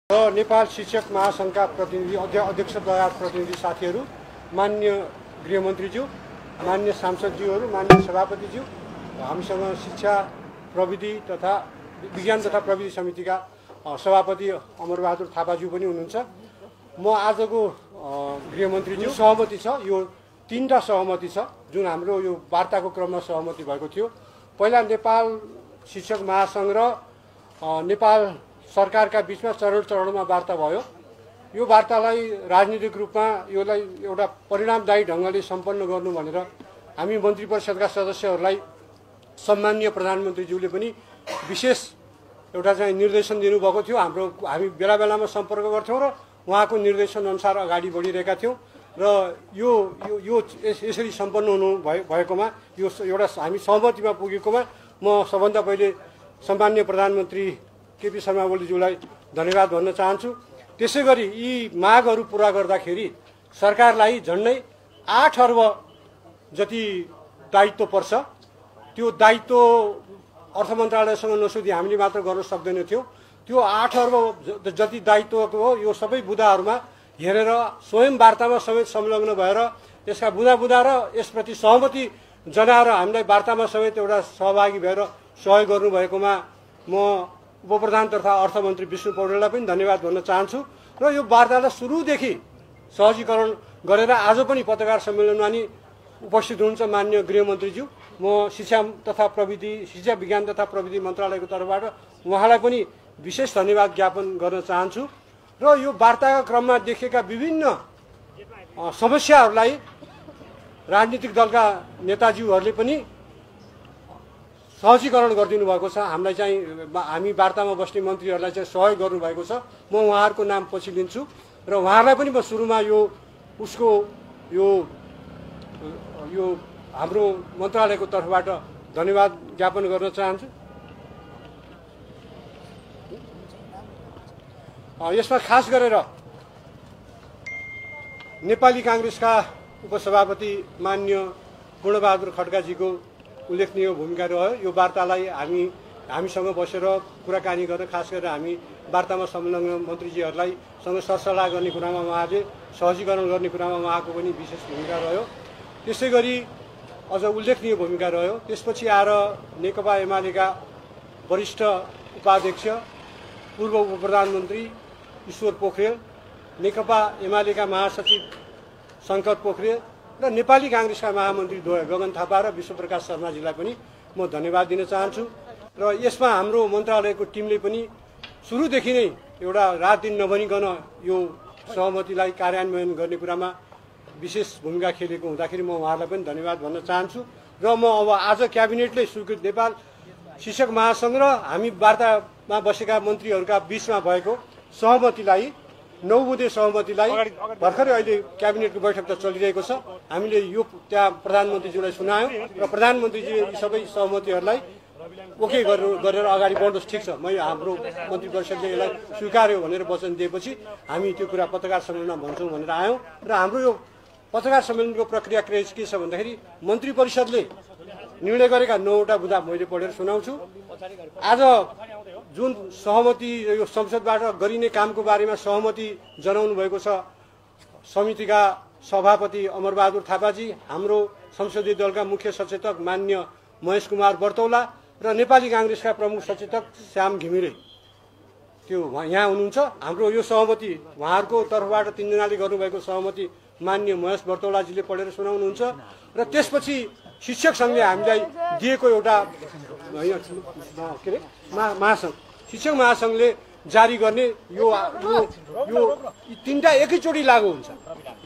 र नेपाल शिक्षक महासङ्घका प्रतिनिधि अध्यक्ष लगायत प्रतिनिधि साथीहरू, माननीय गृहमन्त्रीज्यू, माननीय सांसदज्यूहरू, माननीय सभापतिज्यू, हामीसँग शिक्षा प्रविधि तथा विज्ञान तथा प्रविधि समितिका सभापति अमरबहादुर थापाज्यू पनि हुनुहुन्छ। म आजको गृहमन्त्रीज्यू सहमति छ, यो तीनटा सहमति छ जुन हाम्रो यो वार्ताको क्रममा सहमति भएको थियो। पहिला नेपाल शिक्षक महासङ्घ र नेपाल सरकारका बीचमा चरणमा वार्ता भयो। यो वार्तालाई राजनीतिक रूपमा यसलाई एउटा परिणामदायी ढङ्गले सम्पन्न गर्नु भनेर हामी मन्त्री परिषदका सदस्यहरूलाई सम्माननीय प्रधानमन्त्रीज्यूले पनि विशेष एउटा चाहिँ निर्देशन दिनुभएको थियो। हामी बेला बेलामा सम्पर्क गर्थ्यौँ र उहाँको निर्देशन अनुसार अगाडि बढिरहेका थियौँ र यो यसरी सम्पन्न हुनु भएकोमा यो एउटा हामी सहमतिमा पुगेकोमा म सबभन्दा पहिले सम्माननीय प्रधानमन्त्री केपी शर्मा ओलीज्यूलाई धन्यवाद भन्न चाहन्छु। त्यसै गरी यी मागहरू पूरा गर्दाखेरि सरकारलाई झन्डै 8 अर्ब जति दायित्व पर्छ। त्यो दायित्व अर्थ मन्त्रालयसँग नसोधी हामीले मात्र गर्न सक्दैनथ्यौँ। त्यो 8 अर्ब जति दायित्वको हो यो सबै बुदाहरूमा हेरेर स्वयं वार्तामा समेत संलग्न भएर यसका बुदा र यसप्रति सहमति जनाएर हामीलाई वार्तामा समेत एउटा सहभागी भएर सहयोग गर्नुभएकोमा म उपप्रधान तथा अर्थमन्त्री विष्णु पौडेललाई पनि धन्यवाद भन्न चाहन्छु। र यो वार्तालाई सुरुदेखि सहजीकरण गरेर आज पनि पत्रकार सम्मेलनमा नि उपस्थित हुनुहुन्छ माननीय गृहमन्त्रीज्यू। म शिक्षा विज्ञान तथा प्रविधि मन्त्रालयको तर्फबाट उहाँलाई पनि विशेष धन्यवाद ज्ञापन गर्न चाहन्छु। र यो वार्ताका क्रममा देखिएका विभिन्न समस्याहरूलाई राजनीतिक दलका नेताज्यूहरूले पनि सहजीकरण गरिदिनु भएको छ। हामीलाई चाहिँ हामी वार्तामा बस्ने मन्त्रीहरूलाई चाहिँ सहयोग गर्नुभएको छ। म उहाँहरूको नाम पछि लिन्छु र उहाँहरूलाई पनि म सुरुमा यो हाम्रो मन्त्रालयको तर्फबाट धन्यवाद ज्ञापन गर्न चाहन्छु। यसमा खास गरेर नेपाली काङ्ग्रेसका उपसभापति माननीय पूर्णबहादुर खड्काजीको उल्लेखनीय भूमिका रह्यो। यो वार्तालाई हामीसँग बसेर कुराकानी गर्न, खास गरेर हामी वार्तामा संलग्न मन्त्रीजीहरूलाई सँग सरसल्लाह गर्ने कुरामा उहाँले सहजीकरण गर्ने कुरामा उहाँको पनि विशेष भूमिका रह्यो। त्यसै गरी अझ उल्लेखनीय भूमिका रह्यो। त्यसपछि आएर नेकपा एमालेका वरिष्ठ उपाध्यक्ष पूर्व उपप्रधानमन्त्री ईश्वर पोखरेल, नेकपा एमालेका महासचिव शङ्कर पोखरेल र नेपाली काङ्ग्रेसका महामन्त्री द्वय गगन थापा र विश्वप्रकाश शर्माजीलाई पनि म धन्यवाद दिन चाहन्छु। र यसमा हाम्रो मन्त्रालयको टिमले पनि सुरुदेखि नै एउटा रात दिन नभनिकन यो सहमतिलाई कार्यान्वयन गर्ने कुरामा विशेष भूमिका खेलेको हुँदाखेरि म उहाँहरूलाई पनि धन्यवाद भन्न चाहन्छु। र म अब आज क्याबिनेटले स्वीकृत नेपाल शिक्षक महासङ्घ र हामी वार्तामा बसेका मन्त्रीहरूका बीचमा भएको सहमतिलाई 9 बुँदे सहमतिलाई भर्खरै अहिले क्याबिनेटको बैठक त चलिरहेको छ। हामीले यो त्यहाँ प्रधानमन्त्रीज्यूलाई सुनायौँ र प्रधानमन्त्रीज्यूले यी सबै सहमतिहरूलाई ओके गरेर अगाडि बढ्नुहोस्, ठिक छ, हाम्रो मन्त्री परिषदले यसलाई स्वीकार्यो भनेर वचन दिएपछि हामी त्यो कुरा पत्रकार सम्मेलनमा भन्छौँ भनेर आयौँ। र हाम्रो यो पत्रकार सम्मेलनको प्रक्रिया के छ भन्दाखेरि मन्त्री परिषदले निर्णय गरेका 9वटा बुँदा मैले पढेर सुनाउँछु। आज जुन सहमति यो संसदबाट गरिने कामको बारेमा सहमति जनाउनु भएको छ समितिका सभापति अमरबहादुर थापाजी, हाम्रो संसदीय दलका मुख्य सचेतक माननीय महेश कुमार बर्तौला र नेपाली काङ्ग्रेसका प्रमुख सचेतक श्याम घिमिरे त्यो यहाँ हुनुहुन्छ। हाम्रो यो सहमति उहाँहरूको तर्फबाट 3 जनाले गर्नुभएको सहमति माननीय महेश बर्तौलाजीले पढेर सुनाउनुहुन्छ। र त्यसपछि शिक्षक सङ्घले हामीलाई दिएको एउटा के अरे महासङ्घ शिक्षक महासङ्घले जारी गर्ने यो 3टा एकैचोटि लागू हुन्छ।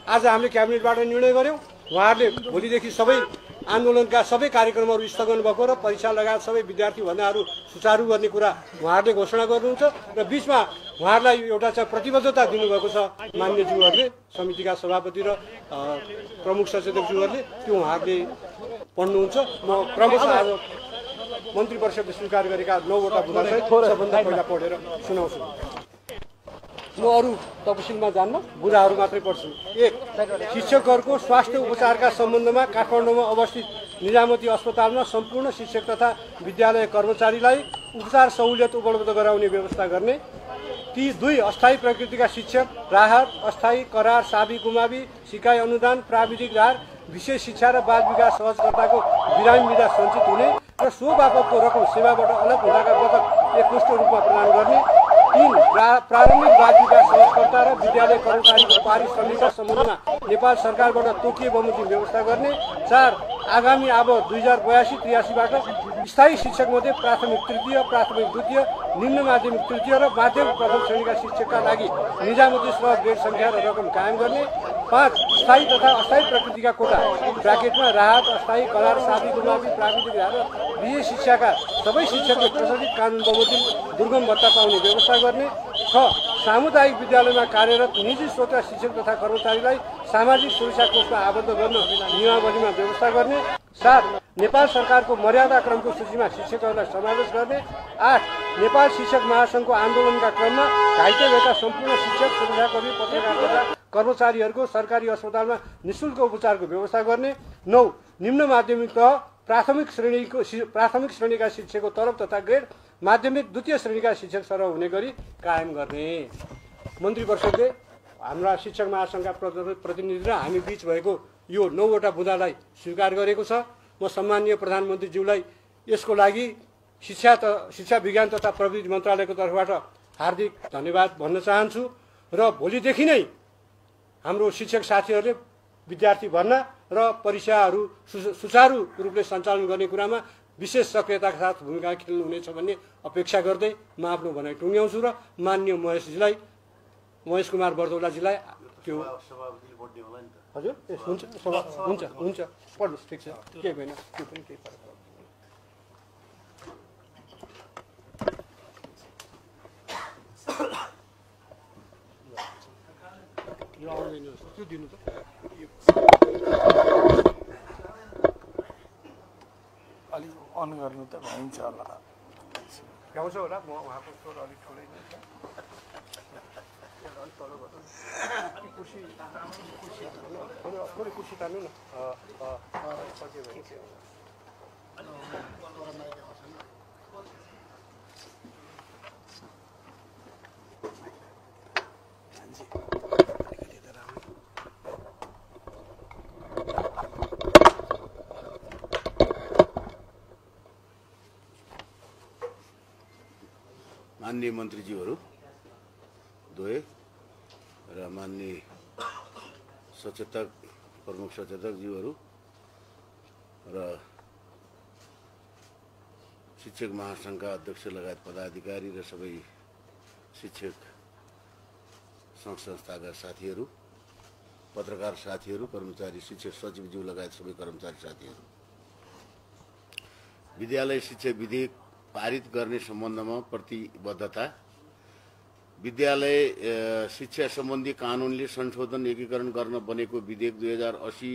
आज हामीले क्याबिनेटबाट निर्णय गर्यौँ। उहाँहरूले भोलिदेखि सबै आन्दोलनका सबै कार्यक्रमहरू स्थगन भएको र परीक्षा लगायत सबै विद्यार्थी भन्दाहरू सुचारू गर्ने कुरा उहाँहरूले घोषणा गर्नुहुन्छ। र बीचमा उहाँहरूलाई एउटा चाहिँ प्रतिबद्धता दिनुभएको छ मान्य ज्यूहरूले, समितिका सभापति र प्रमुख सचेतकज्यूहरूले, त्यो उहाँहरूले पढ्नुहुन्छ। म क्रमशः आज मन्त्री परिषदले स्वीकार गरेका 9वटा बुँदासहित सबभन्दा पहिला पढेर सुनाउँछु। म अरू तपसिलमा जान्न, बुँदाहरू मात्रै पढ्छु। 1. शिक्षकहरूको स्वास्थ्य उपचारका सम्बन्धमा काठमाडौँमा अवस्थित निजामती अस्पतालमा सम्पूर्ण शिक्षक तथा विद्यालय कर्मचारीलाई उपचार सहुलियत उपलब्ध गराउने व्यवस्था गर्ने। ती 2 अस्थायी प्रकृतिका शिक्षक, राहत, अस्थायी, करार, साबी गुमावी, सिकाइ अनुदान, प्राविधिक धार, विशेष शिक्षा र बाल विकास सहजकर्ताको बिरामी विधा सञ्चित हुने र सो बापतको रकम सेवाबाट अलग हुँदाका बखत एकमुष्ट रूपमा प्रदान गर्ने। 3 प्रारम्भिक बाल विकास सहजकर्ता र विद्यालय कर्मचारीको पारिश्रमिकका सम्बन्धमा नेपाल सरकारबाट तोकिए बमोजिम व्यवस्था गर्ने। 4 आगामी अब 2082-83बाट स्थायी शिक्षक मध्ये प्राथमिक तृतीय, प्राथमिक द्वितीय, निम्न माध्यमिक तृतीय र माध्यमिक प्रथम श्रेणीका शिक्षकका लागि निजामती सह ग्रेड संख्या र रकम कायम गर्ने। 5 स्थायी तथा अस्थायी प्रकृतिका कोटा ब्राकेटमा राहत, अस्थायी, करार, साबी गुमावी, प्राविधिक धार र विशेष शिक्षाका सबै शिक्षकले प्रचलित कानुन बमोजिम दुर्गम भत्ता पाउने व्यवस्था गर्ने। 6 सामुदायिक विद्यालयमा कार्यरत निजी स्रोतका शिक्षक तथा कर्मचारीलाई सामाजिक सुरक्षा कोषमा आबद्ध गर्न नियमावलीमा व्यवस्था गर्ने। 7 नेपाल सरकारको मर्यादा क्रमको सूचीमा शिक्षकहरूलाई समावेश गर्ने। 8 नेपाल शिक्षक महासङ्घको आन्दोलनका क्रममा घाइते भएका सम्पूर्ण शिक्षक, सुरक्षाकर्मी, पत्रकार तथा कर्मचारीहरूको सरकारी अस्पतालमा निःशुल्क उपचारको व्यवस्था गर्ने। 9 निम्न माध्यमिक तह प्राथमिक श्रेणीका शिक्षकको तलब तथा ग्रेड, माध्यमिक द्वितीय श्रेणीका शिक्षक सरह हुने गरी कायम गर्ने। मन्त्री परिषदले हाम्रा शिक्षक महासङ्घका प्रतिनिधि र हामी बीच भएको यो 9वटा बुँदालाई स्वीकार गरेको छ। म सम्माननीय प्रधानमन्त्रीज्यूलाई यसको लागि शिक्षा विज्ञान तथा प्रविधि मन्त्रालयको तर्फबाट हार्दिक धन्यवाद भन्न चाहन्छु र भोलिदेखि नै हाम्रो शिक्षक साथीहरूले विद्यार्थी भर्ना र परीक्षाहरू सुचारू रूपले सञ्चालन गर्ने कुरामा विशेष सक्रियताका साथ भूमिका खेल्नुहुनेछ भन्ने अपेक्षा गर्दै म आफ्नो भनाइ टुङ्ग्याउँछु र माननीय महेश कुमार बर्दौलाजीलाई त्यो हजुर हुन्छ हुन्छ हुन्छ पढ्नुहोस्, ठिक छ, केही भएन, त्यो पनि केही फरक पर्दैन। यो आउँदैन त्यो दिनु त अलिक अन गर्नु त भइन्छ होला, भ्याउँछ होला। म उहाँको स्वर अलिक ठुलै छ, अलिक तल गर्नु, कुर्सी थोरै कुर्सी तान्नु न। माननीय मन्त्रीज्यूहरू दुवै र माननीय सचेतक, प्रमुख सचेतकज्यूहरू र शिक्षक महासङ्घका अध्यक्ष लगायत पदाधिकारी र सबै शिक्षक सङ्घ संस्थाका साथीहरू, पत्रकार साथीहरू, कर्मचारी शिक्षक सचिवज्यू लगायत सबै कर्मचारी साथीहरू, विद्यालय शिक्षा विधेयक पारित गर्ने सम्बन्धमा प्रतिबद्धता, विद्यालय शिक्षा सम्बन्धी कानुनले संशोधन एकीकरण गर्न बनेको विधेयक 2080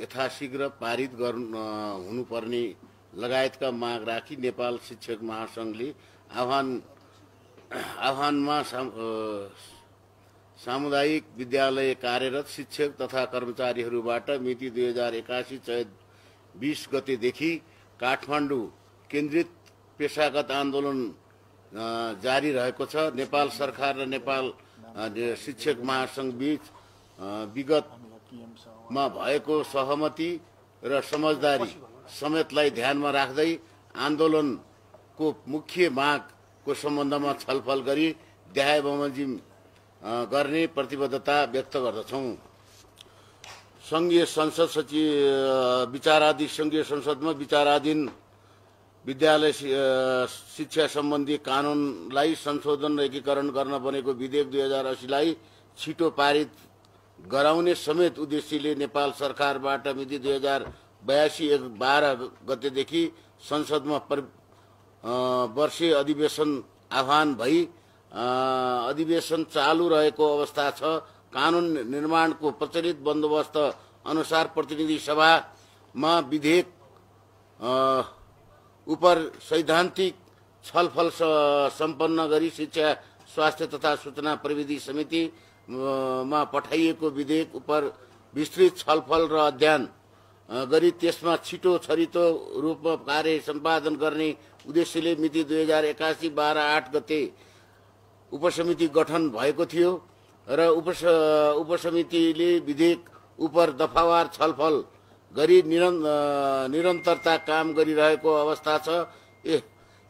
यथाशीघ्र पारित हुनुपर्ने लगायतका माग राखी नेपाल शिक्षक महासङ्घले आह्वानमा सामुदायिक विद्यालय कार्यरत शिक्षक तथा कर्मचारीहरूबाट मिति 2081 चैत 20 गतेदेखि काठमाडौँ केन्द्रित पेशागत आन्दोलन जारी रहेको छ। नेपाल सरकार र नेपाल शिक्षक महासङ्घ बीच विगतमा भएको सहमति र समझदारी समेतलाई ध्यानमा राख्दै आन्दोलनको मुख्य मागको सम्बन्धमा छलफल गरी देहाय बमोजिम गर्ने प्रतिबद्धता व्यक्त गर्दछौँ। संघीय संसद सचिव विचाराधीन संघीय संसदमा विचाराधीन विद्यालय शिक्षा सम्बन्धी कानुनलाई संशोधन र एकीकरण गर्न बनेको विधेयक 2080 लाई छिटो पारित गराउने समेत उद्देश्यले नेपाल सरकारबाट मिति 2082-12 गतेदेखि संसदमा वर्षीय अधिवेशन आह्वान भई अधिवेशन चालू रहेको अवस्था छ। कानुन निर्माणको प्रचलित बन्दोबस्त अनुसार प्रतिनिधि सभामा विधेयक उपर सैद्धान्तिक छलफल सम्पन्न गरी शिक्षा, स्वास्थ्य तथा सूचना प्रविधि समितिमा पठाइएको विधेयक उपर विस्तृत छलफल र अध्ययन गरी त्यसमा छिटो छरितो रूपमा कार्य सम्पादन गर्ने उद्देश्यले मिति 2081-12-8 गते उपसमिति गठन भएको थियो र उपसमितिले विधेयक उप दफावार छलफल गरी निरन्तरता काम गरिरहेको अवस्था छ।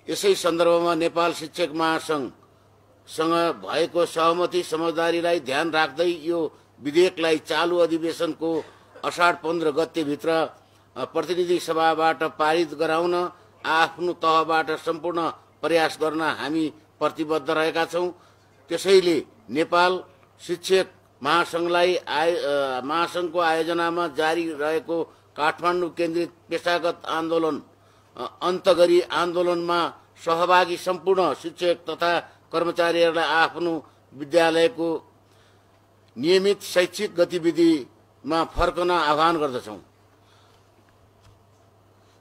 यसै सन्दर्भमा नेपाल शिक्षक महासंघसँग भएको सहमति समझदारीलाई ध्यान राख्दै यो विधेयकलाई चालू अधिवेशनको अषाढ 15 गतेभित्र प्रतिनिधि सभाबाट पारित गराउन आफ्नो तहबाट सम्पूर्ण प्रयास गर्न हामी प्रतिबद्ध रहेका छौं। त्यसैले नेपाल शिक्षक महासंघको आयोजनामा जारी रहेको काठमाडौँ केन्द्रित पेशागत आन्दोलन अन्त गरी आन्दोलनमा सहभागी सम्पूर्ण शिक्षक तथा कर्मचारीहरूलाई आफ्नो विद्यालयको नियमित शैक्षिक गतिविधिमा फर्कन आह्वान गर्दछौं।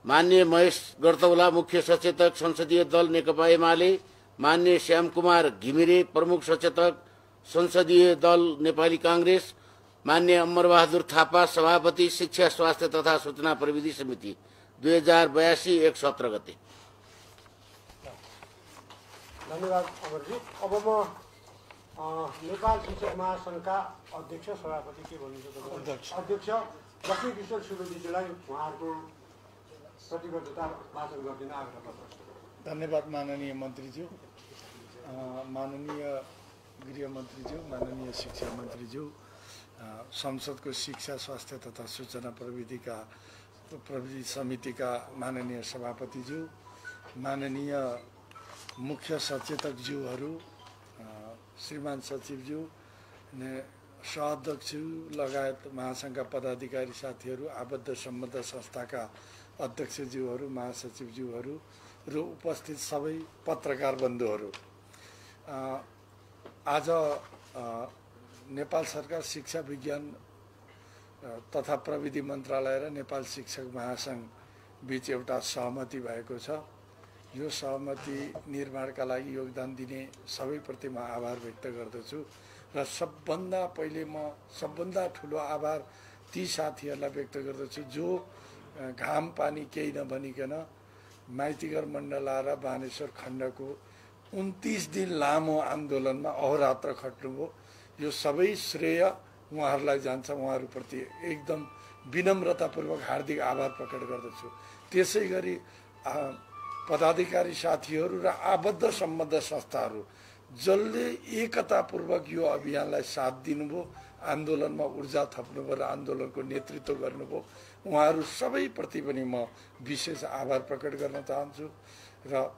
माननीय महेश गर्तौला मुख्य सचेतक संसदीय दल नेकपा एमाले, माननीय श्यामकुमार घिमिरे प्रमुख सचेतक संसदीय दल नेपाली कांग्रेस, माननीय अमरबहादुर थापा सभापति शिक्षा स्वास्थ्य तथा सूचना प्रविधि समिति 2082 1 17 गते। धन्यवाद अमरजी। अब म नेपाल शिक्षक महासंघका अध्यक्ष सभापति के भन्नुहुन्छ अध्यक्ष लक्ष्मी किशोर सुवेदीजीलाई उहाँहरूको प्रतिबद्धता वाचन गरिदिन आग्रह गर्दछु। धन्यवाद माननीय मन्त्रीज्यू, माननीय गृहमन्त्रीज्यू, माननीय शिक्षा मन्त्रीज्यू, संसदको शिक्षा स्वास्थ्य तथा सूचना प्रविधि समितिका माननीय सभापतिज्यू, माननीय मुख्य सचेतकज्यूहरू, श्रीमान सचिवज्यू, सहअध्यक्षज्यू लगायत महासंघका पदाधिकारी साथीहरू, आबद्ध सम्बद्ध संस्थाका अध्यक्षज्यूहरू, महासचिवज्यूहरू र उपस्थित सबै पत्रकार बन्धुहरू, आज नेपाल सरकार शिक्षा विज्ञान तथा प्रविधि मन्त्रालय र नेपाल शिक्षक महासंघ बीच एउटा सहमति भएको छ। यो सहमति निर्माणका लागि योगदान दिने सबैप्रति म आभार व्यक्त गर्दछु र सबभन्दा पहिले म सबभन्दा ठुलो आभार ती साथीहरूलाई व्यक्त गर्दछु जो घाम पानी केही नभनिकन माइतीघर मण्डला र बानेश्वर खण्डको 29 दिन लामो आन्दोलनमा अहोरात्र खट्नुभयो। यो सबै श्रेय उहाँहरूलाई जान्छ। उहाँहरूप्रति एकदम विनम्रतापूर्वक हार्दिक आभार प्रकट गर्दछु। त्यसै गरी पदाधिकारी साथीहरू र आबद्ध सम्बद्ध संस्थाहरू जसले एकतापूर्वक यो अभियानलाई साथ दिनुभयो, आन्दोलनमा ऊर्जा थप्नुभयो र आन्दोलनको नेतृत्व गर्नुभयो, उहाँहरू सबैप्रति पनि म विशेष आभार प्रकट गर्न चाहन्छु। र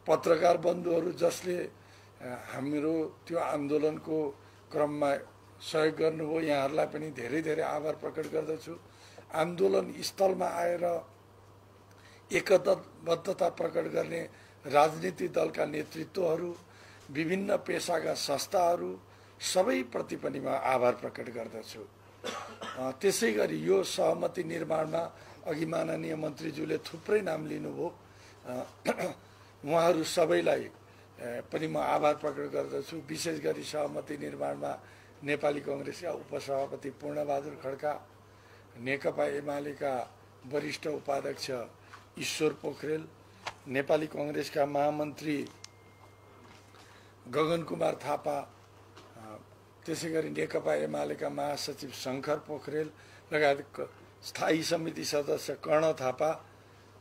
पत्रकार बन्धुहरू जसले हाम्रो त्यो आन्दोलनको क्रममा सहयोग गर्नुभयो, यहाँहरूलाई पनि धेरै धेरै आभार प्रकट गर्दछु। आन्दोलन स्थलमा आएर एकताबद्धता प्रकट गर्ने राजनीतिक दलका नेतृत्वहरू, विभिन्न पेसाका संस्थाहरू सबैप्रति पनि म आभार प्रकट गर्दछु। त्यसै गरी यो सहमति निर्माणमा अघि माननीय मन्त्रीज्यूले थुप्रै नाम लिनुभयो, उहाँहरू सबैलाई पनि म आभार प्रकट गर्दछु। विशेष गरी सहमति निर्माणमा नेपाली कांग्रेसका उपसभापति पूर्णबहादुर खड्का, नेकपा एमालेका वरिष्ठ उपाध्यक्ष ईश्वर पोखरेल, नेपाली कांग्रेसका महामन्त्री गगन कुमार थापा, त्यसै गरी नेकपा एमालेका महासचिव शङ्कर पोखरेल लगायत स्थायी समिति सदस्य कर्ण थापा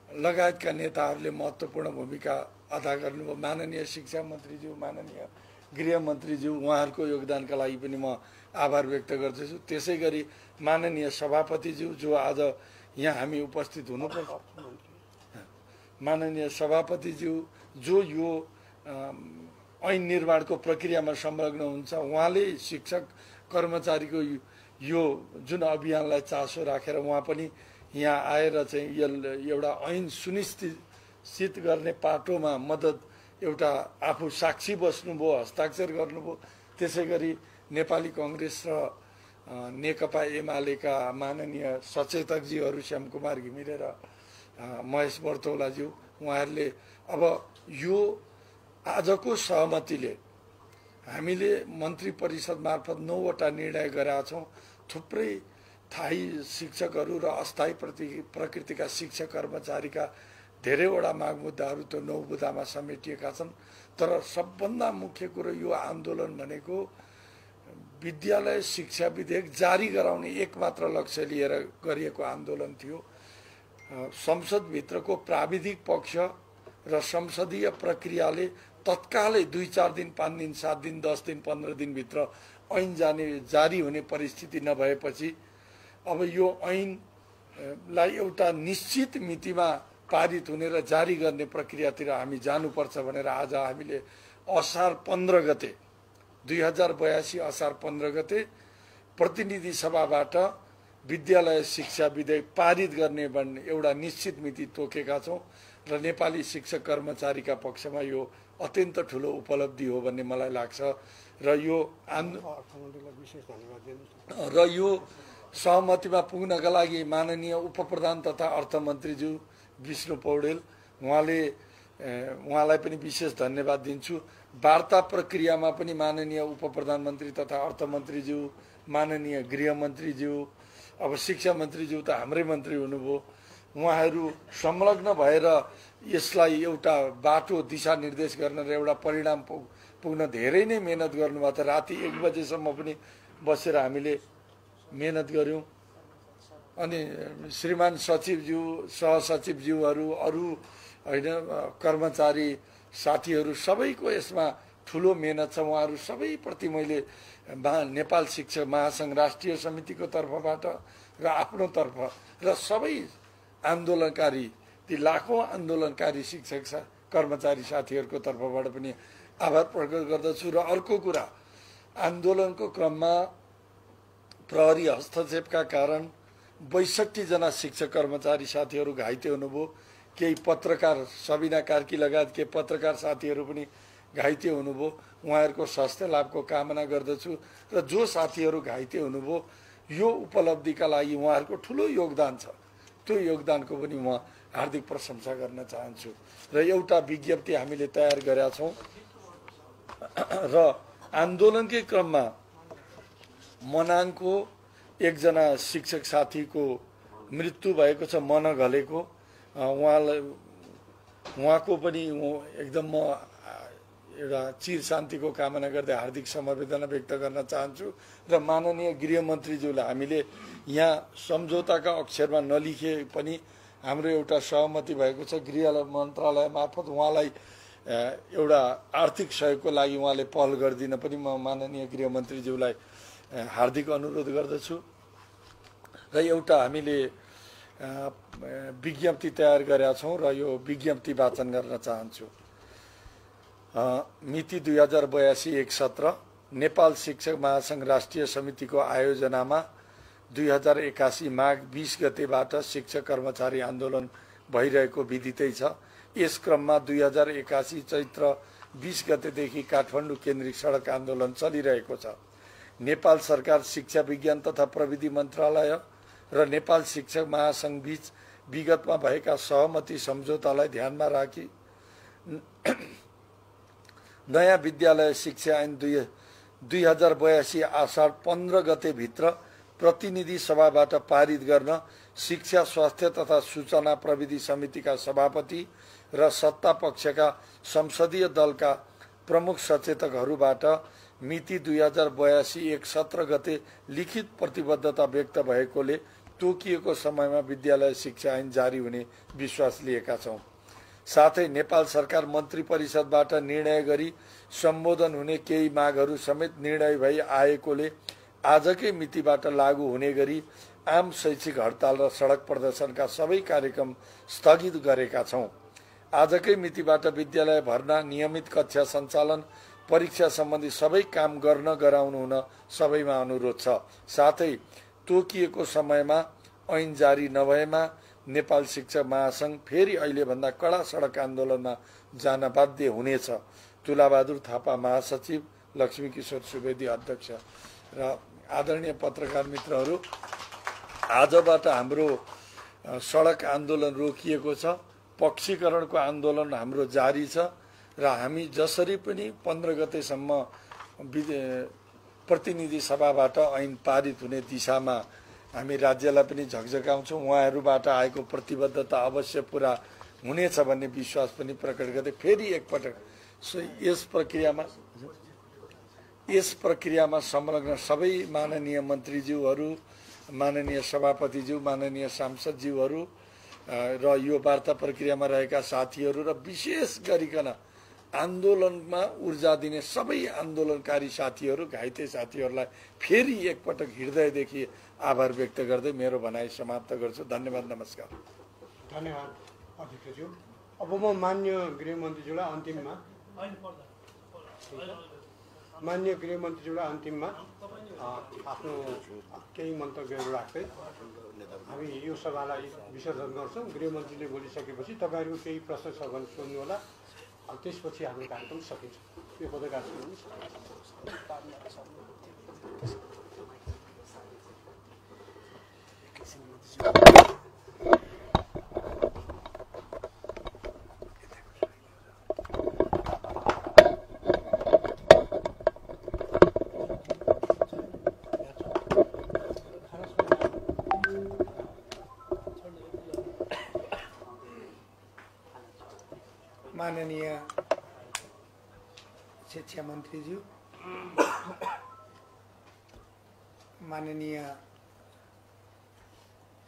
लगायतका नेताहरूले महत्त्वपूर्ण भूमिका अदा गर्नुभयो। माननीय शिक्षा मन्त्रीज्यू, माननीय गृहमन्त्रीज्यू, उहाँहरूको योगदानका लागि पनि म आभार व्यक्त गर्दछु। त्यसै गरी माननीय सभापतिज्यू जो आज यहाँ हामी उपस्थित हुनुपर्छ, माननीय सभापतिज्यू जो यो ऐन निर्माणको प्रक्रियामा संलग्न हुन्छ, उहाँले शिक्षक कर्मचारीको यो जुन अभियानलाई चासो राखेर उहाँ पनि यहाँ आएर चाहिँ एउटा ऐन सुनिश्चित गर्ने पाटोमा मद्दत एउटा आफू साक्षी बस्नुभयो, हस्ताक्षर गर्नुभयो। त्यसै गरी नेपाली कांग्रेस र नेकपा एमालेका माननीय सचेतकजीहरू श्यामकुमार घिमिरे र महेश बर्तौलाज्यू, उहाँहरूले अब यो आजको सहमतिले हामीले मन्त्री परिषद मार्फत 9 वटा निर्णय गरेका छौँ। थुप्रै थायी शिक्षकहरू र अस्थायी प्रकृतिका शिक्षक कर्मचारीका धेरैवटा माग मुद्दाहरू त्यो 9 बुँदामा समेटिएका छन्। तर सबभन्दा मुख्य कुरो यो आन्दोलन भनेको विद्यालय शिक्षा विधेयक जारी गराउने एकमात्र लक्ष्य लिएर गरिएको आन्दोलन थियो। संसदभित्रको प्राविधिक पक्ष र संसदीय प्रक्रियाले तत्कालै 2-4 दिन 5 दिन 7 दिन 10 दिन 15 दिनभित्र ऐन जारी हुने परिस्थिति नभएपछि अब यो ऐनलाई एउटा निश्चित मितिमा पारित हुने र जारी गर्ने प्रक्रियातिर हामी जानुपर्छ भनेर आज हामीले असार 15 गते 2082 असार 15 गते प्रतिनिधि सभाबाट विद्यालय शिक्षा विधेयक पारित गर्ने भन्ने एउटा निश्चित मिति तोकेका छौँ र नेपाली शिक्षक कर्मचारीका पक्षमा यो अत्यन्त ठुलो उपलब्धि हो भन्ने मलाई लाग्छ। र यो सहमतिमा पुग्नका लागि माननीय उपप्रधान तथा अर्थमन्त्रीज्यू विष्णु पौडेल उहाँलाई पनि विशेष धन्यवाद दिन्छु। वार्ता प्रक्रियामा पनि माननीय उपप्रधानमन्त्री तथा अर्थमन्त्रीज्यू, माननीय गृहमन्त्रीज्यू, अब शिक्षा मन्त्रीज्यू त हाम्रै मन्त्री हुनुभयो, उहाँहरू संलग्न भएर यसलाई एउटा बाटो दिशानिर्देश गर्न र एउटा परिणाम पुग्न धेरै नै मेहनत गर्नुभएको थियो। राति 1 बजेसम्म पनि बसेर हामीले मेहनत गऱ्यौँ। अनि श्रीमान सचिवज्यू, सहसचिवज्यूहरू, अरू होइन कर्मचारी साथीहरू सबैको यसमा ठुलो मेहनत छ। उहाँहरू सबैप्रति मैले नेपाल शिक्षक महासङ्घ राष्ट्रिय समितिको तर्फबाट र आफ्नो तर्फ र सबै आन्दोलनकारी ती लाखौँ आन्दोलनकारी शिक्षक कर्मचारी साथीहरूको तर्फबाट पनि आभार प्रकट गर्दछु। र अर्को कुरा, आन्दोलनको क्रममा प्रहरी हस्तक्षेपका कारण 62 जना शिक्षक कर्मचारी साथीहरू घाइते हुनुभयो। केही पत्रकार, सबिना कार्की लगायत केही पत्रकार साथीहरू पनि घाइते हुनुभयो। उहाँहरूको स्वास्थ्य लाभको कामना गर्दछु। र जो साथीहरू घाइते हुनुभयो यो उपलब्धिका लागि उहाँहरूको ठुलो योगदान छ, त्यो योगदानको पनि म हार्दिक प्रशंसा गर्न चाहन्छु। र एउटा विज्ञप्ति हामीले तयार गरेका छौँ र आन्दोलनकै क्रममा मनाङको एकजना शिक्षक साथीको मृत्यु भएको छ, मन घलेको। उहाँको पनि एकदम म एउटा चिर शान्तिको कामना गर्दै हार्दिक समवेदना व्यक्त गर्न चाहन्छु। र माननीय गृहमन्त्रीज्यूलाई हामीले यहाँ सम्झौताका अक्षरमा नलिखे पनि हाम्रो एउटा सहमति भएको छ। गृह मन्त्रालय मार्फत उहाँलाई एउटा आर्थिक सहयोगको लागि उहाँले पहल गरिदिन पनि म माननीय गृहमन्त्रीज्यूलाई हार्दिक अनुरोध गर्दछु। र एउटा हामीले विज्ञप्ति तयार गरेका छौँ र यो विज्ञप्ति वाचन गर्न चाहन्छु। मिति 2082-117 नेपाल शिक्षक महासङ्घ राष्ट्रिय समितिको आयोजनामा 2081 माघ 20 गतेबाट शिक्षक कर्मचारी आन्दोलन भइरहेको विदितै छ। यस क्रममा 2081 चैत्र 20 गतेदेखि काठमाडौँ केन्द्रित सडक आन्दोलन चलिरहेको छ। नेपाल सरकार शिक्षा विज्ञान तथा प्रविधि मन्त्रालय र नेपाल शिक्षक महासङ्घ बीच विगतमा भएका सहमति सम्झौतालाई ध्यानमा राखी नयाँ विद्यालय शिक्षा ऐन 2082 आषाढ 15 गतेभित्र प्रतिनिधि सभाबाट पारित गर्न शिक्षा स्वास्थ्य तथा सूचना प्रविधि समितिका सभापति र सत्ता पक्षका संसदीय दलका प्रमुख सचेतकहरूबाट मिति 2082-117 गते लिखित प्रतिबद्धता व्यक्त भएकोले तोकिएको समयमा विद्यालय शिक्षा ऐन जारी हुने विश्वास लिएका छौँ। साथै नेपाल सरकार मन्त्री परिषदबाट निर्णय गरी सम्बोधन हुने केही मागहरू समेत निर्णय भई आएकोले आजकै मितिबाट लागू हुने गरी आम शैक्षिक हडताल र सडक प्रदर्शनका सबै कार्यक्रम स्थगित गरेका छौँ। आजकै मितिबाट विद्यालय भर्ना, नियमित कक्षा सञ्चालन, परीक्षा सम्बन्धी सबै काम गर्न गराउनु हुन सबैमा अनुरोध छ। साथै तोकिएको समयमा ऐन जारी नभएमा नेपाल शिक्षक महासङ्घ फेरि अहिलेभन्दा कडा सडक आन्दोलनमा जान बाध्य हुनेछ। तुलाबहादुर थापा महासचिव, लक्ष्मी किशोर सुवेदी अध्यक्ष। र आदरणीय पत्रकार मित्रहरू, आजबाट हाम्रो सडक आन्दोलन रोकिएको छ। पक्षीकरणको आन्दोलन हाम्रो जारी छ र हामी जसरी पनि 15 गतेसम्म प्रतिनिधि सभाबाट ऐन पारित हुने दिशामा हामी राज्यलाई पनि झकझकाउँछौँ। उहाँहरूबाट आएको प्रतिबद्धता अवश्य पुरा हुनेछ भन्ने विश्वास पनि प्रकट गर्दै फेरि एकपटक यस प्रक्रियामा संलग्न सबै माननीय मन्त्रीज्यूहरू, माननीय सभापतिज्यू, माननीय सांसदज्यूहरू र यो वार्ता प्रक्रियामा रहेका साथीहरू र विशेष गरिकन आन्दोलनमा ऊर्जा दिने सबै आन्दोलनकारी साथीहरू, घाइते साथीहरूलाई फेरि एकपटक हृदयदेखि आभार व्यक्त गर्दै मेरो भनाइ समाप्त गर्छु। धन्यवाद, नमस्कार। धन्यवाद अध्यक्षज्यू। अब म मान्य गृहमन्त्रीज्यूलाई अन्तिममा आफ्नो केही मन्तव्यहरू राख्दै हामी यो सभालाई विसर्जन गर्छौँ। गृहमन्त्रीले बोलिसकेपछि तपाईँहरू केही प्रश्न छ भने सोध्नुहोला, त्यसपछि हाम्रो कार्यक्रम सकिन्छ। यो पत्रकार माननीय शिक्षा मन्त्रीज्यू, माननीय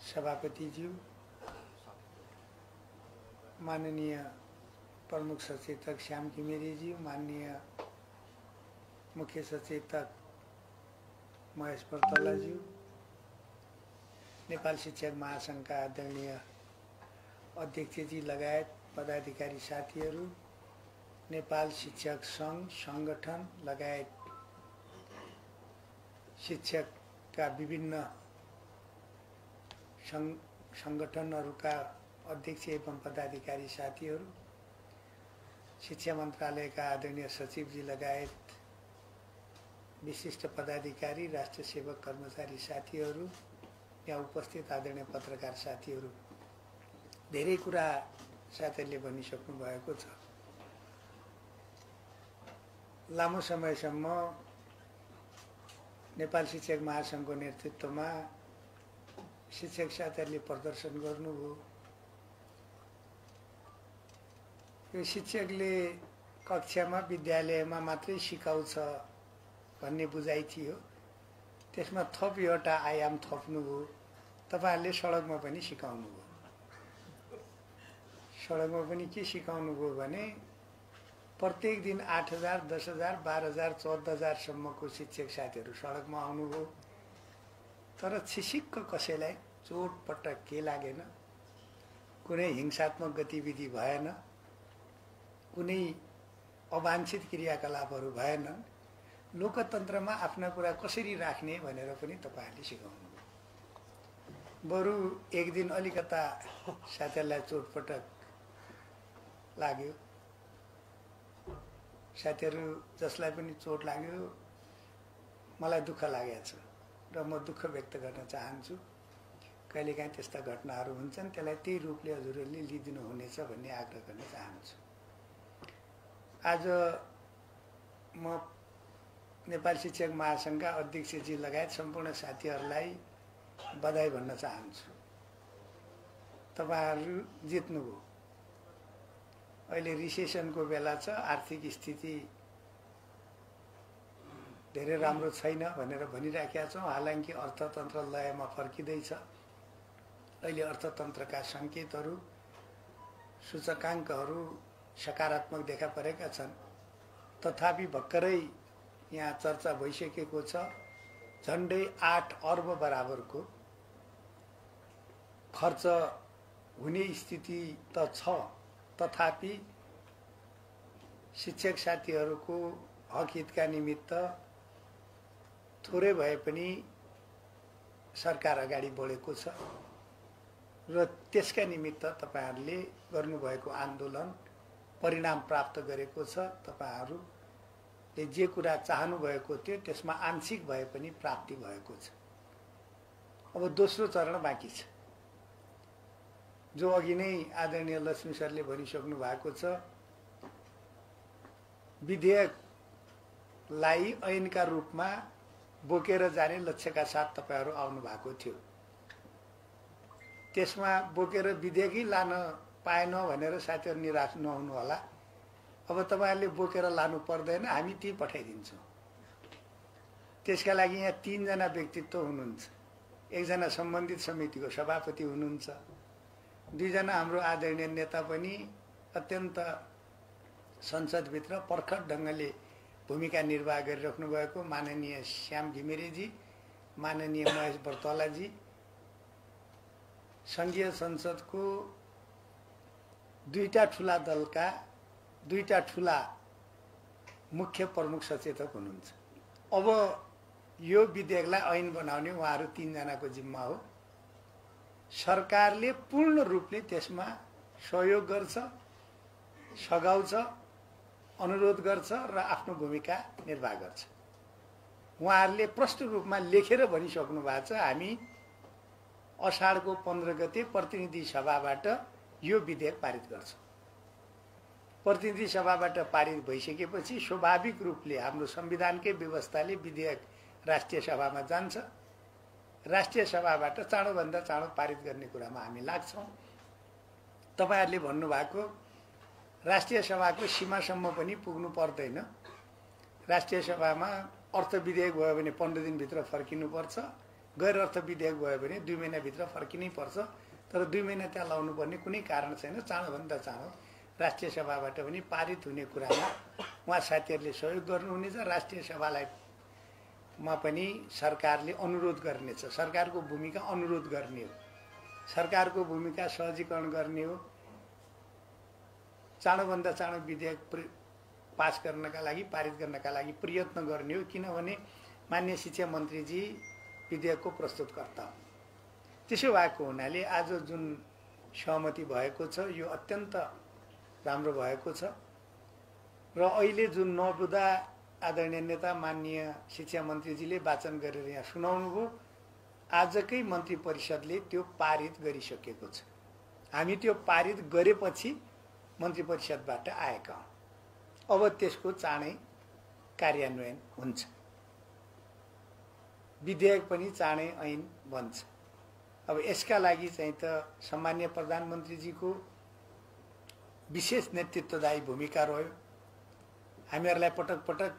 सभापतिज्यू, माननीय प्रमुख सचेतक श्याम घिमिरेज्यू, माननीय मुख्य सचेतक महेश पर्तलाज्यू, नेपाल शिक्षक महासङ्घका आदरणीय अध्यक्षजी लगायत पदाधिकारी साथीहरू, नेपाल शिक्षक सङ्घ सङ्गठन लगायत शिक्षकका विभिन्न सङ्गठनहरूका अध्यक्ष एवं पदाधिकारी साथीहरू, शिक्षा मन्त्रालयका आदरणीय सचिवजी लगायत विशिष्ट पदाधिकारी, राष्ट्र सेवक कर्मचारी साथीहरू, यहाँ उपस्थित आदरणीय पत्रकार साथीहरू, धेरै कुरा साथीहरूले भनिसक्नु भएको छ। लामो समयसम्म नेपाल शिक्षक महासङ्घको नेतृत्वमा शिक्षक साथीहरूले प्रदर्शन गर्नुभयो। यो शिक्षकले कक्षामा विद्यालयमा मात्रै सिकाउँछ भन्ने बुझाइ थियो, त्यसमा थप एउटा आयाम थप्नुभयो। तपाईँहरूले सडकमा पनि सिकाउनुभयो। सडकमा पनि के सिकाउनु भयो भने प्रत्येक दिन 8,000, 10,000, 12,000, 14,000 सम्मको शिक्षक साथीहरू सडकमा आउनुभयो। तर छिसिक्क कसैलाई चोटपटक के लागेन, कुनै हिंसात्मक गतिविधि भएन, कुनै अवाञ्छित क्रियाकलापहरू भएन। लोकतन्त्रमा आफ्ना कुरा कसरी राख्ने भनेर पनि तपाईँहरूले सिकाउनु। बरु एक दिन अलिकता साथीहरूलाई चोटपटक लाग्यो, साथीहरू जसलाई पनि चोट लाग्यो, मलाई दुःख लागेको छ र म दुःख व्यक्त गर्न चाहन्छु। कहिलेकाहीँ त्यस्ता घटनाहरू हुन्छन्, त्यसलाई त्यही रूपले हजुरहरूले लिइदिनु हुनेछ भन्ने आग्रह गर्न चाहन्छु। आज म नेपाल शिक्षक महासङ्घका अध्यक्षजी लगायत सम्पूर्ण साथीहरूलाई बधाई भन्न चाहन्छु। तपाईँहरू जित्नुभयो। अहिले रिसेसनको बेला छ, आर्थिक स्थिति धेरै राम्रो छैन भनेर भनिराखेका छौँ। हालांकि अर्थतन्त्र लयमा फर्किँदैछ। अहिले अर्थतन्त्रका सङ्केतहरू, सूचकाङ्कहरू सकारात्मक देखा परेका छन्। तथापि भर्खरै यहाँ चर्चा भइसकेको छ, झन्डै 8 अर्ब बराबरको खर्च हुने स्थिति त छ। तथापि शिक्षक साथीहरूको हक हितका निमित्त थोरै भए पनि सरकार अगाडि बढेको छ र त्यसका निमित्त तपाईहरुले गर्नुभएको आन्दोलन परिणाम प्राप्त गरेको छ। तपाईहरुले जे कुरा चाहनु भएको थियो त्यसमा आंशिक भए पनि प्राप्ति भएको छ। अब दोस्रो चरण बाँकी छ, जो अघि नै आदरणीय लक्ष्मी सरले भनिसक्नु भएको छ। विधेयकलाई ऐनका रूपमा बोकेर जाने लक्ष्यका साथ तपाईहरु आउनु भएको थियो। त्यसमा बोकेर विधेयकै लान पाएन भनेर साथीहरू निराश नहुनु होला। अब तपाईँहरूले बोकेर लानु पर्दैन, हामी ती पठाइदिन्छौँ। त्यसका लागि यहाँ 3 जना व्यक्तित्व हुनुहुन्छ। 1 जना सम्बन्धित समितिको सभापति हुनुहुन्छ, 2 जना हाम्रो आदरणीय नेता पनि अत्यन्त संसदभित्र प्रखर ढङ्गले भूमिका निर्वाह गरिराख्नु भएको माननीय श्याम घिमिरेजी, माननीय महेश बर्तलाजी, संघीय संसदको 2टा ठुला दलका 2टा ठुला मुख्य प्रमुख सचेतक हुनुहुन्छ। अब यो विधेयकलाई ऐन बनाउने उहाँहरू 3 जनाको जिम्मा हो। सरकारले पूर्ण रूपले त्यसमा सहयोग गर्छ, सघाउँछ, अनुरोध गर्छ र आफ्नो भूमिका निर्वाह गर्छ। उहाँहरूले प्रष्ट रूपमा लेखेर भनिसक्नु भएको छ, हामी असाढको 15 गते प्रतिनिधि सभाबाट यो विधेयक पारित गर्छौँ। प्रतिनिधि सभाबाट पारित भइसकेपछि स्वाभाविक रूपले हाम्रो संविधानकै व्यवस्थाले विधेयक राष्ट्रिय सभामा जान्छ। राष्ट्रिय सभाबाट चाँडोभन्दा चाँडो पारित गर्ने कुरामा हामी लाग्छौँ। तपाईहरूले भन्नुभएको राष्ट्रिय सभाको सीमासम्म पनि पुग्नु पर्दैन। राष्ट्रिय सभामा अर्थ विधेयक भयो भने 15 दिनभित्र फर्किनुपर्छ, गैर अर्थ विधेयक भयो भने 2 महिनाभित्र फर्किनै पर्छ। तर 2 महिना त्यहाँ लाउनु पर्ने कुनै कारण छैन। चाँडोभन्दा चाँडो राष्ट्रिय सभाबाट पनि पारित हुने कुरामा उहाँ साथीहरूले सहयोग गर्नुहुनेछ। राष्ट्रिय सभालाई मा पनि सरकारले अनुरोध गर्नेछ। सरकारको भूमिका अनुरोध गर्ने हो, सरकारको भूमिका सहजीकरण गर्ने हो। चाँडोभन्दा चाँडो विधेयक पास गर्नका लागि, पारित गर्नका लागि प्रयत्न गर्ने हो, किनभने माननीय शिक्षा मन्त्रीजी विधेयकको प्रस्तुतकर्ता हो। त्यसो भएको हुनाले आज जुन सहमति भएको छ यो अत्यन्त राम्रो भएको छ र अहिले जुन नबुदा आदरणीय नेता माननीय शिक्षा मन्त्रीजीले वाचन गरेर यहाँ सुनाउनु भयो, आजकै मन्त्री परिषदले त्यो पारित गरिसकेको छ। हामी त्यो पारित गरेपछि मन्त्री परिषदबाट आएका हौँ। अब त्यसको चाँडै कार्यान्वयन हुन्छ, विधेयक पनि चाँडै ऐन बन्छ। अब यसका लागि चाहिँ त सम्माननीय प्रधानमन्त्रीजीको विशेष नेतृत्वदायी भूमिका रह्यो। हामीहरूलाई पटक पटक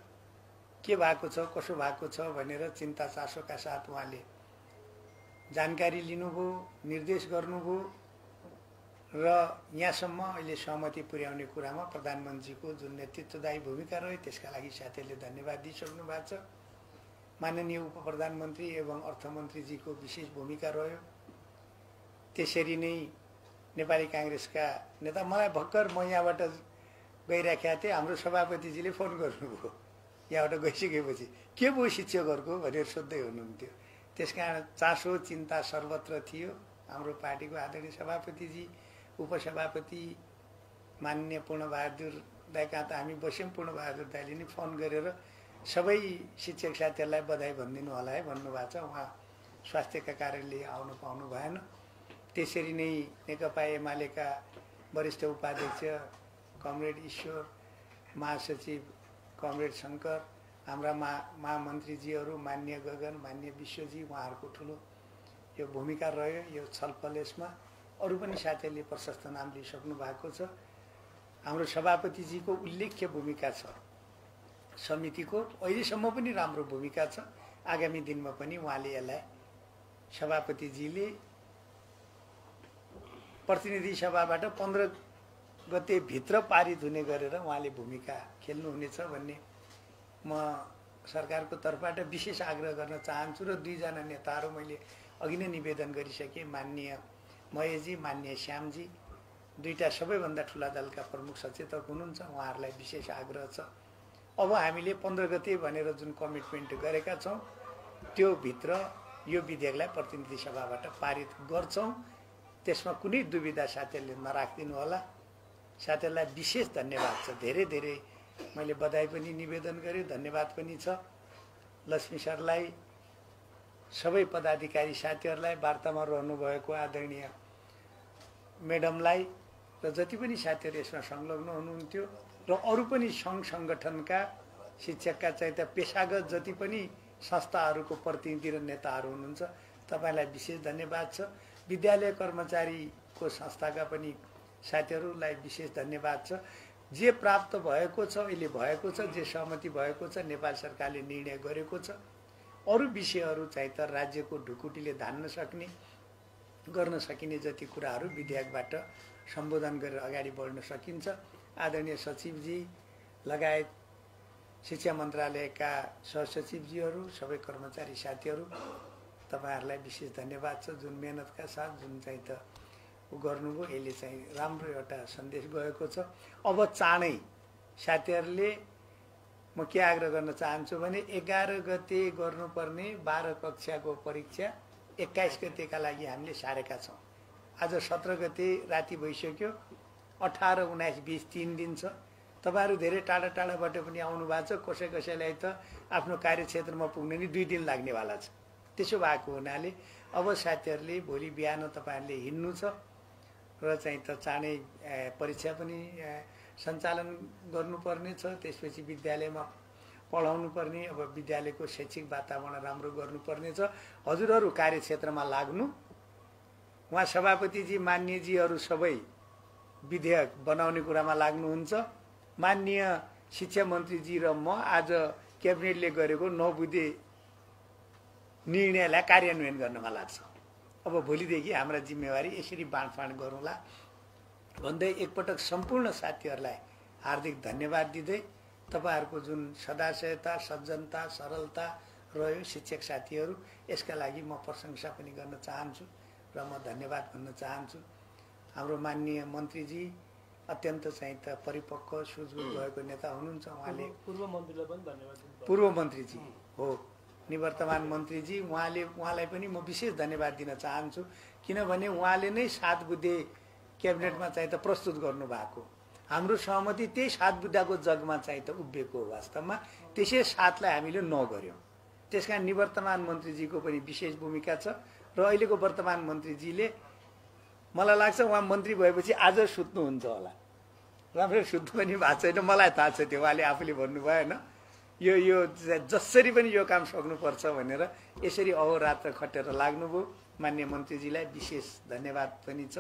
के भएको छ, कसो भएको छ भनेर चिन्ता चासोका साथ उहाँले जानकारी लिनुभयो, निर्देश गर्नुभयो र यहाँसम्म अहिले सहमति पुर्याउने कुरामा प्रधानमन्त्रीको जुन नेतृत्वदायी भूमिका रह्यो त्यसका लागि साथीहरूले धन्यवाद दिइसक्नु भएको छ। माननीय उप प्रधानमन्त्री एवं अर्थमन्त्रीजीको विशेष भूमिका रह्यो। त्यसरी नै नेपाली कांग्रेसका नेता, मलाई भर्खर म यहाँबाट गइराखेका थिएँ, हाम्रो सभापतिजीले फोन गर्नुभयो यहाँबाट गइसकेपछि, के भयो शिक्षकहरूको भनेर सोध्दै हुनुहुन्थ्यो। त्यसकारण चासो चिन्ता सर्वत्र थियो। हाम्रो पार्टीको आदरणीय सभापतिजी, उपसभापति माननीय पूर्णबहादुर दाइ कहाँ त हामी बस्यौँ, पूर्णबहादुर दाइले नि फोन गरेर सबै शिक्षक साथीहरूलाई बधाई भनिदिनु होला है भन्नुभएको छ। उहाँ स्वास्थ्यका कारणले आउनु पाउनु भएन। त्यसरी नै नेकपा एमालेका वरिष्ठ उपाध्यक्ष कमरेड ईश्वर, महासचिव कमरेड शङ्कर, हाम्रा महामन्त्रीजीहरू मान्य गगन, मान्य विश्वजी, उहाँहरूको ठुलो यो भूमिका रह्यो यो छलफल। यसमा अरू पनि साथीहरूले प्रशस्त नाम लिइसक्नु भएको छ। हाम्रो सभापतिजीको उल्लेख्य भूमिका छ समितिको, अहिलेसम्म पनि राम्रो भूमिका छ। आगामी दिनमा पनि उहाँले यसलाई सभापतिजीले प्रतिनिधि सभाबाट 15 गते भित्र पारित हुने गरेर उहाँले भूमिका खेल्नुहुनेछ भन्ने म सरकारको तर्फबाट विशेष आग्रह गर्न चाहन्छु। र 2 जना नेताहरू मैले अघि नै निवेदन गरिसकेँ, माननीय महेशजी, माननीय श्यामजी, 2टा सबैभन्दा ठुला दलका प्रमुख सचेतक हुनुहुन्छ, उहाँहरूलाई विशेष आग्रह छ। अब हामीले 15 गते भनेर जुन कमिटमेन्ट गरेका छौँ त्यो भित्र यो विधेयकलाई प्रतिनिधि सभाबाट पारित गर्छौँ। त्यसमा कुनै दुविधा साथीहरूले नराखिदिनु होला। साथीहरूलाई विशेष धन्यवाद छ। धेरै धेरै मैले बधाई पनि निवेदन गरेँ, धन्यवाद पनि छ लक्ष्मी सरलाई, सबै पदाधिकारी साथीहरूलाई, वार्तामा रहनुभएको आदरणीय मेडमलाई र जति पनि साथीहरू यसमा संलग्न हुनुहुन्थ्यो र अरू पनि सङ्घ सङ्गठनका शिक्षकका चाहिँ त पेसागत जति पनि संस्थाहरूको प्रतिनिधि र नेताहरू हुनुहुन्छ, तपाईँलाई विशेष धन्यवाद छ। विद्यालय कर्मचारीको संस्थाका पनि साथीहरूलाई विशेष धन्यवाद छ। जे प्राप्त भएको छ अहिले भएको छ, जे सहमति भएको छ, नेपाल सरकारले निर्णय गरेको छ, अरू विषयहरू चाहिँ त राज्यको ढुकुटीले धान्न सक्ने गर्न सकिने जति कुराहरू विधेयकबाट सम्बोधन गरेर अगाडि बढ्न सकिन्छ। आदरणीय सचिवजी लगायत शिक्षा मन्त्रालयका सहसचिवजीहरू, सबै कर्मचारी साथीहरू, तपाईँहरूलाई विशेष धन्यवाद छ। जुन मेहनतका साथ जुन चाहिँ त गर्नुभयो, यसले चाहिँ राम्रो एउटा सन्देश गएको छ। अब चाँडै साथीहरूले म के आग्रह गर्न चाहन्छु भने 11 गते गर्नुपर्ने 12 कक्षाको परीक्षा 21 गतेका लागि हामीले सारेका छौँ। आज 17 गते राति भइसक्यो, 18, 19, 20 3 दिन छ। तपाईँहरू धेरै टाढा टाढाबाट पनि आउनु भएको छ। कसैलाई त आफ्नो कार्यक्षेत्रमा पुग्न नि 2 दिन लाग्नेवाला छ। त्यसो भएको हुनाले अब साथीहरूले भोलि बिहान तपाईँहरूले हिँड्नु छ र चाहिँ त चाँडै परीक्षा पनि सञ्चालन गर्नुपर्ने छ। त्यसपछि विद्यालयमा पढाउनु पर्ने, अब विद्यालयको शैक्षिक वातावरण राम्रो गर्नुपर्ने छ। हजुरहरू कार्यक्षेत्रमा लाग्नु। उहाँ सभापतिजी, मान्यजीहरू सबै विधेयक बनाउने कुरामा लाग्नुहुन्छ। माननीय शिक्षा मन्त्रीजी र म आज क्याबिनेटले गरेको 9 बुँदे निर्णयलाई कार्यान्वयन गर्नमा लाग्छ। अब भोलिदेखि हाम्रा जिम्मेवारी यसरी बाँडफाँड गरौँला भन्दै एकपटक सम्पूर्ण साथीहरूलाई हार्दिक धन्यवाद दिँदै तपाईँहरूको जुन सदाशयता, सज्जनता, सरलता रह्यो शिक्षक साथीहरू, यसका लागि म प्रशंसा पनि गर्न चाहन्छु र म धन्यवाद भन्न चाहन्छु। हाम्रो माननीय मन्त्रीजी अत्यन्त चाहिँ त परिपक्व सुझबुझ भएको नेता हुनुहुन्छ। उहाँले पूर्व मन्त्रीलाई पनि धन्यवाद दिनु। पूर्व मन्त्रीजी हो, निवर्तमान मन्त्रीजी, उहाँलाई पनि म विशेष धन्यवाद दिन चाहन्छु। किनभने उहाँले नै 7 बुँदे क्याबिनेटमा चाहिँ त प्रस्तुत गर्नुभएको। हाम्रो सहमति त्यही 7 बुँदाको जगमा चाहिँ त उभिएको हो। वास्तवमा त्यसै 7लाई हामीले नगर्यौँ। त्यसकारण निवर्तमान मन्त्रीजीको पनि विशेष भूमिका छ र अहिलेको वर्तमान मन्त्रीजीले मलाई लाग्छ उहाँ मन्त्री भएपछि आज सुत्नुहुन्छ होला। राम्ररी सुत्नु पनि भएको छैन, मलाई थाहा छ त्यो। उहाँले आफूले भन्नुभयो होइन, यो जसरी पनि यो काम सक्नुपर्छ भनेर यसरी अहोरात्र खटेर लाग्नुभयो। माननीय मन्त्रीजीलाई विशेष धन्यवाद पनि छ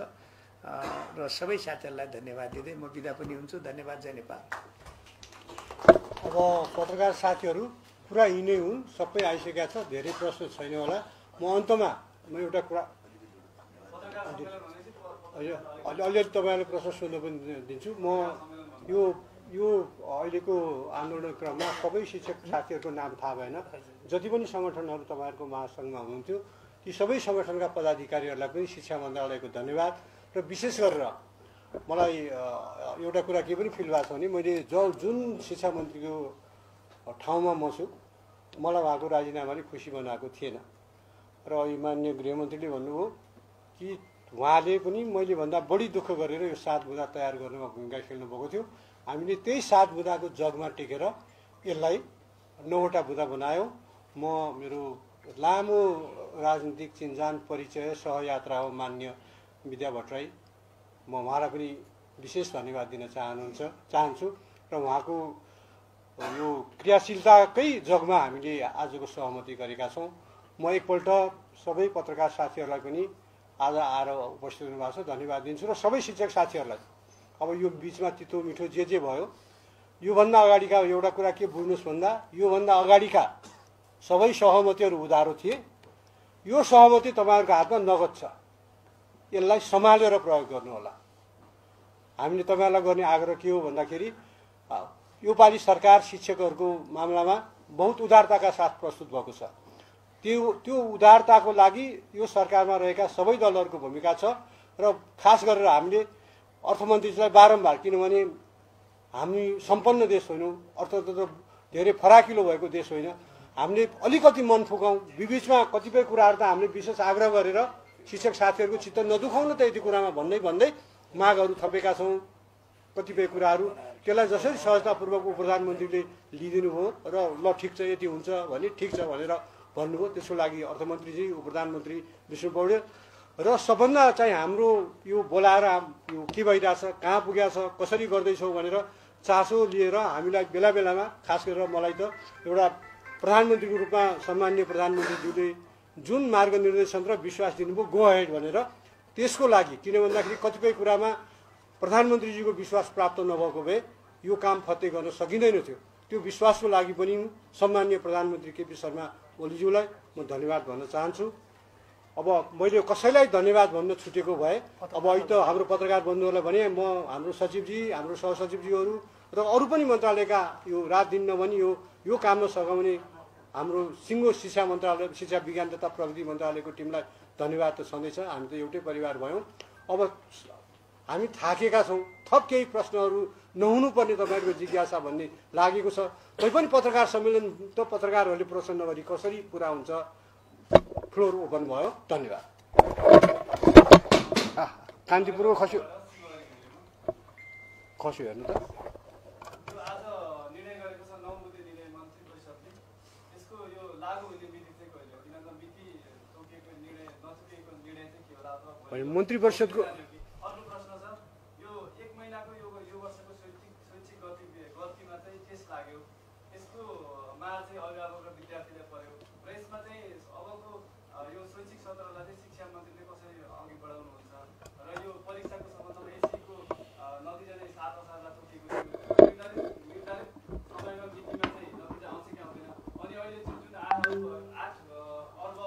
र सबै साथीहरूलाई धन्यवाद दिँदै म बिदा पनि हुन्छु। धन्यवाद। जय नेपाल। अब पत्रकार साथीहरू पुरा यिनै हुन्, सबै आइसकेका छ, धेरै प्रश्न छैन होला। म अन्तमा एउटा कुरा अलिअलि तपाईँहरूले प्रश्न सोध्न पनि दिन्छु। म यो अहिलेको आन्दोलन क्रममा सबै शिक्षक साथीहरूको नाम थाहा भएन। जति पनि सङ्गठनहरू तपाईँहरूको महासङ्घमा हुनुहुन्थ्यो, ती सबै सङ्गठनका पदाधिकारीहरूलाई पनि शिक्षा मन्त्रालयको धन्यवाद। र विशेष गरेर मलाई एउटा कुरा के पनि फिल भएको छ भने, मैले जुन शिक्षा मन्त्रीको ठाउँमा म छु, मलाई उहाँको राजीनामाले खुसी बनाएको थिएन। र माननीय गृहमन्त्रीले भन्नुभयो कि उहाँले पनि मैले भन्दा बढी दुःख गरेर यो 7 बुँदा तयार गर्नुमा भूमिका खेल्नु भएको थियो। हामीले त्यही 7 बुँदाको जगमा टेकेर यसलाई 9वटा बुँदा बनायौँ। म मेरो लामो राजनीतिक चिन्जान परिचय सहयात्रा हो मान्य विद्या भट्टराई। म उहाँलाई पनि विशेष धन्यवाद दिन चाहन्छु र उहाँको यो क्रियाशीलताकै जगमा हामीले आजको सहमति गरेका छौँ। म एकपल्ट सबै पत्रकार साथीहरूलाई पनि आज आएर उपस्थित हुनुभएको छ, धन्यवाद दिन्छु। र सबै शिक्षक साथीहरूलाई अब यो बिचमा तितो मिठो जे भयो, योभन्दा अगाडिका एउटा कुरा के बुझ्नुहोस् भन्दा, योभन्दा अगाडिका सबै सहमतिहरू उधारो थिए। यो सहमति तपाईँहरूको हातमा नगद छ, यसलाई सम्हालेर प्रयोग गर्नु होला। हामीले तपाईँहरूलाई गर्ने आग्रह के हो भन्दाखेरि, योपालि सरकार शिक्षकहरूको मामलामा बहुत उदारताका साथ प्रस्तुत भएको छ। त्यो उदारताको लागि यो सरकारमा रहेका सबै दलहरूको भूमिका छ। र खास गरेर हामीले अर्थमन्त्रीलाई बारम्बार, किनभने हामी सम्पन्न देश होइनौँ, अर्थतन्त्र धेरै फराकिलो भएको देश होइन, हामीले अलिकति मन फुकाउँ, बीचमा कतिपय कुराहरू त हामीले विशेष आग्रह गरेर शिक्षक साथीहरूको चित्त नदुखाउनु त यति कुरामा भन्दै मागहरू थपेका छौँ। कतिपय कुराहरू त्यसलाई जसरी सहजतापूर्वक उपप्रधानमन्त्रीले लिइदिनु भयो र ल ठिक छ यति हुन्छ भने ठिक छ भनेर भन्नुभयो। त्यसको लागि अर्थमन्त्रीजी, उपप्रधानमन्त्री विष्णु पौडेल र सबभन्दा चाहिँ हाम्रो यो बोलाएर यो के भइरहेछ, कहाँ पुगेको छ, कसरी गर्दैछौँ भनेर चासो लिएर हामीलाई बेला बेलामा, खास गरेर मलाई त एउटा प्रधानमन्त्रीको रूपमा सम्माननीय प्रधानमन्त्रीज्यूले जुन मार्गनिर्देशन र विश्वास दिनुभयो, गो अहेड भनेर, त्यसको लागि किन भन्दाखेरि कतिपय कुरामा प्रधानमन्त्रीजीको विश्वास प्राप्त नभएको भए यो काम फत्ते गर्न सकिँदैन थियो। त्यो विश्वासको लागि पनि सम्माननीय प्रधानमन्त्री केपी शर्मा ओलीज्यूलाई म धन्यवाद भन्न चाहन्छु। अब मैले कसैलाई धन्यवाद भन्न छुटेको भए अब अहिले त हाम्रो पत्रकार बन्धुहरूलाई भने म हाम्रो सचिवजी, हाम्रो सहसचिवजीहरू र अरू पनि मन्त्रालयका यो रात दिन नभनी यो काममा सघाउने हाम्रो सिङ्गो शिक्षा मन्त्रालय, शिक्षा विज्ञान तथा प्रविधि मन्त्रालयको टिमलाई धन्यवाद त छँदैछ। हामी त एउटै परिवार भयौँ। अब हामी थाकेका छौँ। थप केही प्रश्नहरू नहुनुपर्ने तपाईँहरूको जिज्ञासा भन्ने लागेको छ। तैपनि पत्रकार सम्मेलन त पत्रकारहरूले प्रश्न नगरी कसरी पुरा हुन्छ? फ्लोर ओपन भयो। धन्यवाद। कान्तिपुरको खस्यो हेर्नु त। मन्त्री परिषदको अर्को प्रश्न छ, यो 1 महिनाको यो वर्षको शैक्षिक गतिमा चाहिँ टेस्ट लाग्यो, यसको मार चाहिँ अभिभावक र विद्यार्थीले पर्यो र यसमा चाहिँ अबको यो शैक्षिक सत्रलाई चाहिँ शिक्षा मन्त्रीले कसरी अघि बढाउनुहुन्छ र यो परीक्षाको सम्बन्धमा एससीको नतिजा चाहिँ 7 असारलाई तोकिएको थियो, निर्धारित समयमा मितिमा चाहिँ नतिजा आउँछ कि आउँदैन? अनि अहिले जुन 8 अर्ब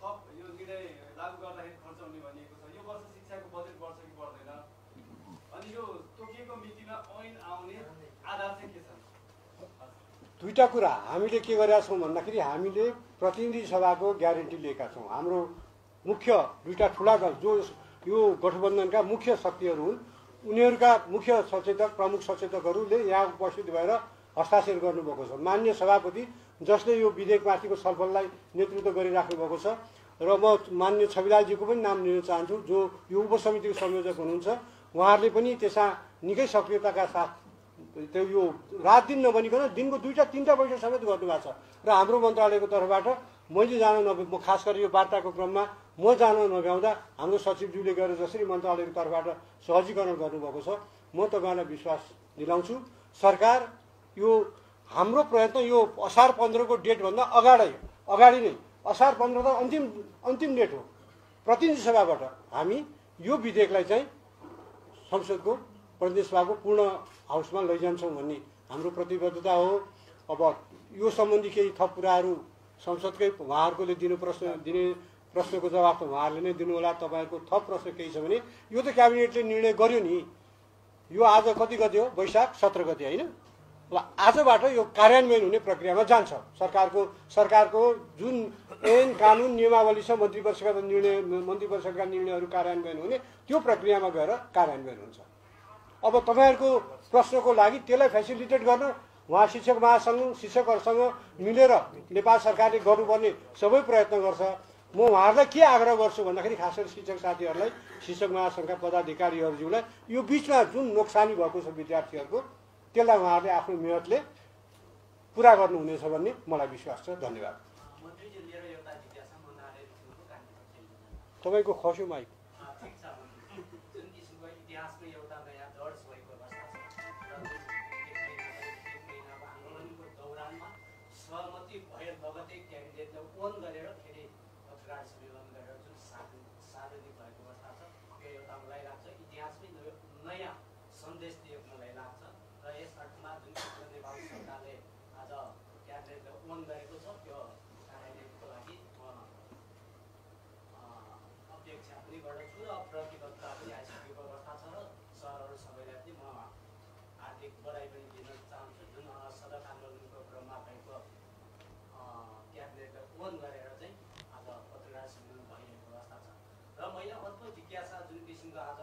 थप यो निर्णय लागू गर्दाखेरि खर्च हुने भनिएको छ, यो वर्ष शिक्षाको बजेट बढ्छ कि बढ्दैन? अनि यो तोकिएको मितिमा ऐन आउने आधार चाहिँ के छ? दुईटा कुरा हामीले के गरेका छौँ भन्दाखेरि हामीले प्रतिनिधि सभाको ग्यारेन्टी लिएका छौँ। हाम्रो मुख्य दुईटा ठुला दल जो यो गठबन्धनका मुख्य शक्तिहरू हुन्, उनीहरूका मुख्य सचेतक, प्रमुख सचेतकहरूले यहाँ उपस्थित भएर हस्ताक्षर गर्नुभएको छ। माननीय सभापति जसले यो विधेयकमाथिको छलफललाई नेतृत्व गरिराख्नु भएको छ र म माननीय छविलालजीको पनि नाम लिन चाहन्छु, जो यो उपसमितिको संयोजक हुनुहुन्छ। उहाँहरूले पनि त्यसमा निकै सक्रियताका साथ त्यो यो रात दिन नभनिकन दिनको 2-3टा बैठक समेत गर्नुभएको छ र हाम्रो मन्त्रालयको तर्फबाट मैले जान म खास गरी यो वार्ताको क्रममा म जान नभ्याउँदा हाम्रो सचिवज्यूले गएर जसरी मन्त्रालयको तर्फबाट सहजीकरण गर्नुभएको छ, म तपाईँलाई विश्वास दिलाउँछु सरकार यो हाम्रो प्रयत्न यो असार 15 को डेटभन्दा अगाडि नै, असार 15 त अन्तिम डेट हो, प्रतिनिधि सभाबाट हामी यो विधेयकलाई चाहिँ संसदको प्रतिनिधि सभाको पूर्ण हाउसमा लैजान्छौँ भन्ने हाम्रो प्रतिबद्धता हो। अब यो सम्बन्धी केही थप कुराहरू संसदकै उहाँहरूले दिने प्रश्नको जवाब त उहाँहरूले नै दिनु होला। तपाईँहरूको थप प्रश्न केही छ भने यो त क्याबिनेटले निर्णय गर्यो नि, यो आज कति गते हो? वैशाख 17 गते होइन? ल आजबाट यो कार्यान्वयन हुने प्रक्रियामा जान्छ। सरकारको जुन ऐन कानुन नियमावली छ, मन्त्री परिषदका निर्णयहरू कार्यान्वयन हुने त्यो प्रक्रियामा गएर कार्यान्वयन हुन्छ। अब तपाईँहरूको प्रश्नको लागि त्यसलाई फेसिलिटेट गर्न उहाँ शिक्षक महासङ्घ शिक्षकहरूसँग मिलेर नेपाल सरकारले गर्नुपर्ने सबै प्रयत्न गर्छ। म उहाँहरूलाई के आग्रह गर्छु भन्दाखेरि खास गरी शिक्षक साथीहरूलाई, शिक्षक महासङ्घका पदाधिकारीहरूज्यूलाई यो बिचमा जुन नोक्सानी भएको छ विद्यार्थीहरूको, त्यसलाई उहाँहरूले आफ्नो मेहनतले पुरा गर्नुहुनेछ भन्ने मलाई विश्वास छ। धन्यवाद। तपाईँको खस्यो माइक। फोन गरेर फेरि पत्रकार सम्मेलन गरेर जुन सार्वजनिक भएको अवस्था छ, यो एउटा मलाई लाग्छ इतिहासमै नयाँ सन्देश दिएको मलाई लाग्छ र यस अर्थमा जुन नेपाल सरकारले आज क्याबिनेटले ओन गरेको छ त्यो कार्यान्वयनको लागि म अपेक्षा पनि गर्दछु र प्रतिबद्धता पनि आइसकेको अवस्था छ र सरहरू सबैलाई पनि म हार्दिक बधाई पनि दिन चाहन्छु। जुन सडक आन्दोलनको क्रममा भएको क्याबिनेटले ओन गरेर चाहिँ आज पत्रकार सम्मेलन भइरहेको अवस्था छ र मैले अर्को जिज्ञासा जुन किसिमको आज